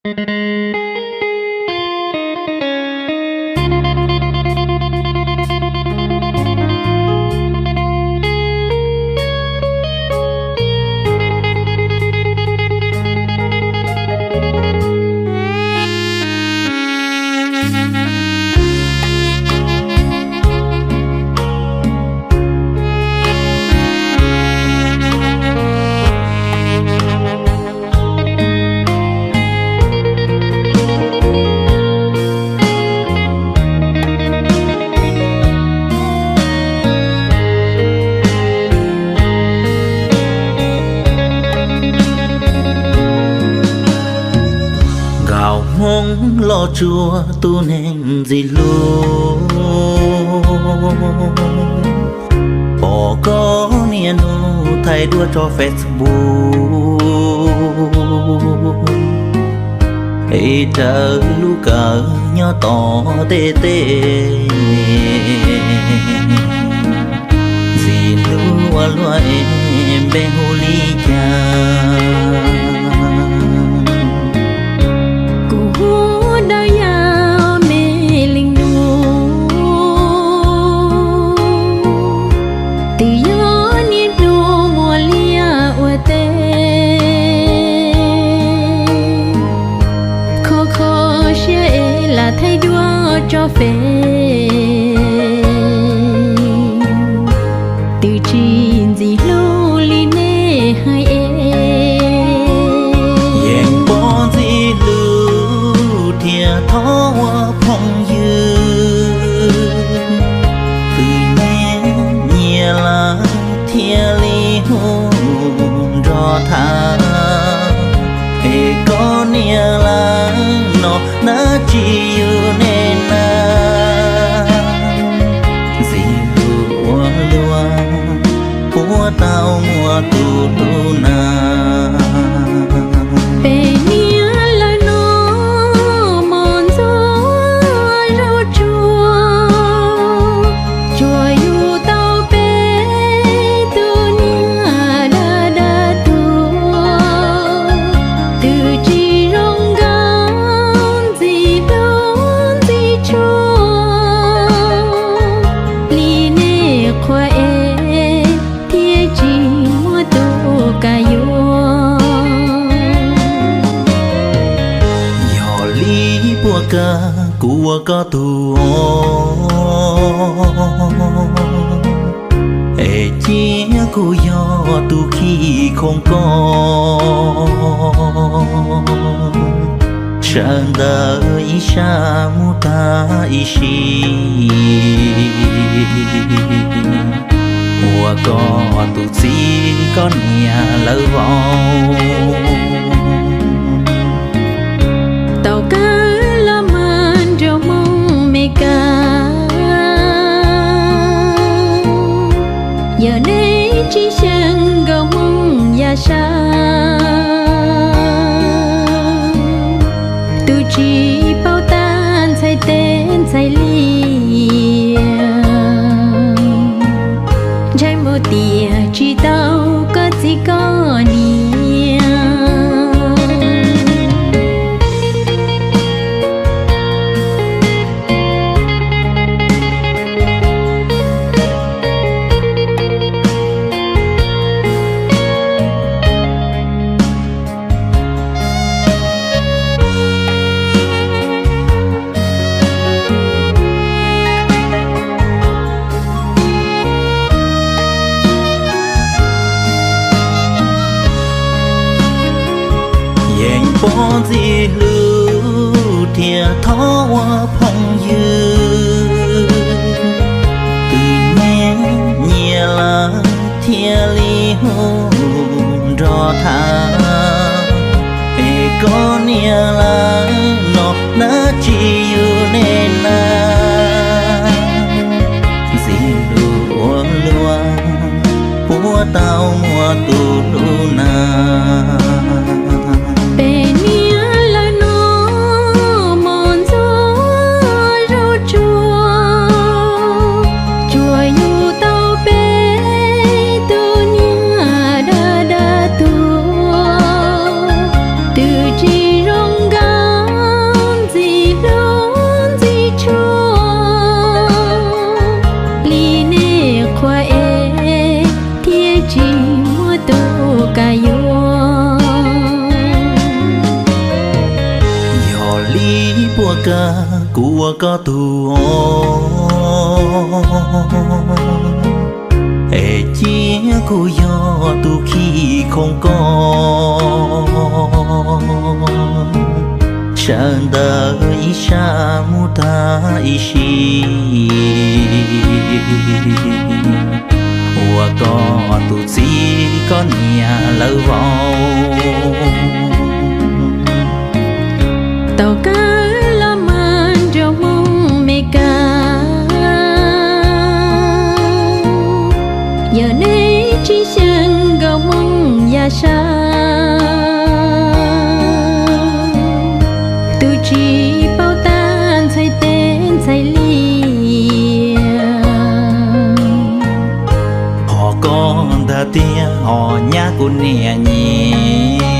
Nkauj Hmoob los tsuag tus neeg ntxim hlub, pom koj niaj hnub thaij duab tso Facebook, es raws lub kawm nyob tom tej teb. Ntxim hlub ua luaj es npe hu li cas? Kuv hu Dawb Yaj, me leej nus, twb yog niaj hnub muaj liaj ua teb, kho kho siab es lam thaij duab tso Face, twb tsis ntxim hlub li nej hais es. Yeej pom ntxim hlub thiab thov ua phooj ywg, twb nyiam nyiam lawm thiaj li hu nrog tham, es koj niam lawm no dab tsi yug nej na? Ntxim hlub ua luaj, puas tau muaj tus hlub na? Peb niam lawm no mos ntxuav zaub tsuag, tsuas yug tau peb tug niam dab dab tuag, twb tsis zoo nkauj ntxim hlub ntxim tshua li nej qhua es, thiaj tsis muaj tus kam yuav. Yog li puas kawg kuv ua koj tug, es cia kuv yog tus khi khoom koj, sawv ntawm ib sab mus tag ib sim, ua koj tus txiv koj niam lawv vauv. Tau kawg los mas nrog Hmoob Mes Kas, yog nej tsis xyeej nkauj Hmoob Yaj Sab, tus tsis paub tab ntxhais teb ntxhais liaj, ntshai mus tias tsis tau koj txiv koj niam. Yeej pom ntxim hlub thiab thov ua phooj ywg, twb nyiam nyiam lawm thiaj li hu nrog tham, es koj niam lawm no dab tsi yug nej na? Ntxim hlub ua luaj, puas tau muaj tus hlub na? Peb niam lawm no mos ntxuav zaub tsuag, tsuas yug tau peb tug niam dab dab tuag, twb tsis zoo nkauj Puas kawg kuv ua koj tus, es cia kuv yog tus khi khoom koj, sawv ntawm ib sab mus tag ib sim, ua koj tus txiv koj niam lawv vauv. Tau kawg los mas nrog Hmoob Mes Kas, yog neb tsis xyeej nkaus Hmoob Yaj Saub, tus tsis paub tag ntxhais teb ntxhais liaj, hos koj ntag tiag hos nyab kuv niam nyiam.